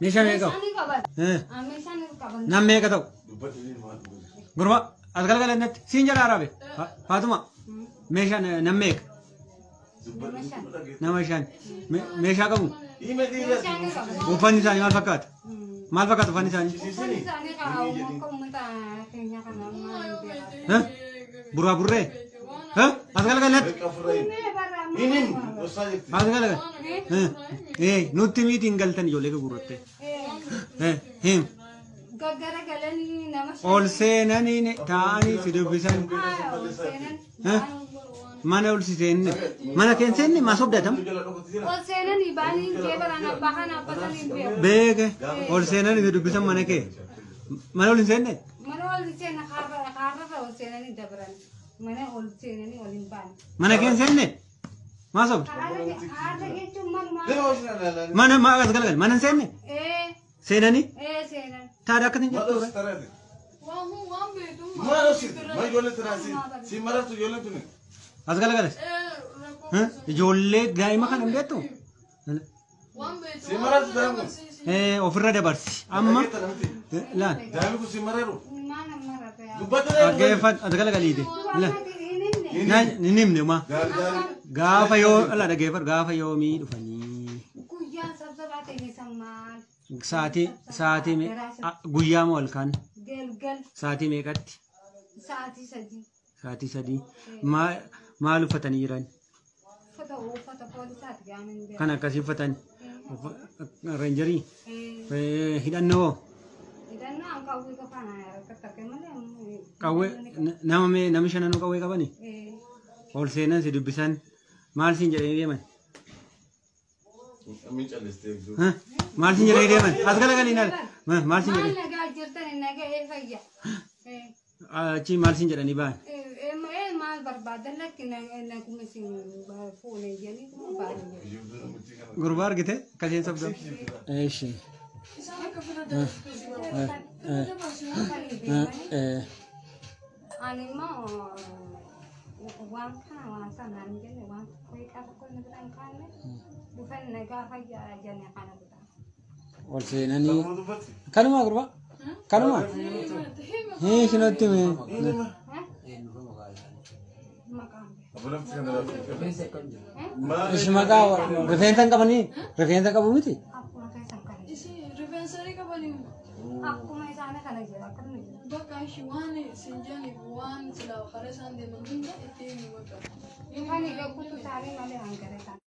Meeshaa meeqa qabu? Meeshaan ni qaban. Eh, Meeshaan ni qaban. Nam meeqa ta'u? Gurba as galgalannatti siin jedha arabe. Faatuma meeshaan nam meeqa? Nama shan. Nama shan. Meeshaa qabu? Meeshaan ni qaban. Uffanni isaanii maal fakkaata? Maal fakkaata uffanni isaanii? Uffanni isaanii qabu akka uummata keenya kana maal beekaa. Eh? Burraa burree? Eh? As galgalannatti. As galgal. Eh, eh, nutti miitiin galtan ijoollee gurguratte. Eh, him. Gaggara galanii nama shan. Ol seenanii taa'anii si dubbisan. Haa, ol seenan. Eh? Mana ol si seenne. Mana keen seenne maa sobdatam? Ol seenanii baanii jeebaraan abbaa kana abbatan hin beeku. Beeke. Ol seenanii si dubbisan mana kee. Mana ol hin seenne? Mana ol seena kaarrarra ol seenanii dabran. Mana ol seenanii ol hin baane. Mana keen seenne? Maa sobda? Kaarra jechuun manumaa. Mana maa as galgal. Mana hin seenne? Ee, Seenanii? ee seenan. Taadha akkasin jettu. As galgalas. Ijoollee daa'ima kana hin beektu? Eh, ofirra dabarsi. Amma laal. Maal amma rafee? Dhaggeeffadhu as galagaliite. Laal. Hin himne ma. Gaafa yoo ala dhaggeeffadhu gaafa yoomii dhufanii Guyyaan sabsabaa ta'e san maal? sa'aatii sa'aatii guyyaa moo halkan Galgal sa'aatii meeqatti sa'aatii 3. sa'aatii 3 maal uffatanii jiran Uffata uffata poolisaati gaamin beeku. kan akkasii uffatan reenjarii hidhannoo Hidhannoo an qawwee qofaan harkatti argame malee. Qawwee nama mee namni shananuu qawwee qabani ol seenan si dubbisan maal siin jedhanii deeman? Maal siin jedhanii deeman? As galagalii naal maal siin Maal jedhanii nagaa jirtan nagaa ee fayya. achi maal siin jedhanii ba'an? Ee maal barbaadan lakki naguma isin fuune jedhanii baane jedhu. Gurbaa argite akkasiin sobda. Eeshi. Ani immoo waan kana waan sana hin jenne waan tokko hiikaa tokko inni bira hin kaanne dhufan nagaa fayyaa jenne kana godha. Ol seenanii kanuma gurbaa kanuma. Hii sinatti mee. Maqaan Ishi maqaa rifeensa hin qabanii rifeensa qabu miti. akkuma keessan kana Rifeensa qabanii akkuma isaanii kana jira akkuma jira. bakka ishii waan siin jedhaniif waan silaa karaa isaan deeman hunda itti himi bakka. Dhufan eeggutu isaanii malee hangara isaanii.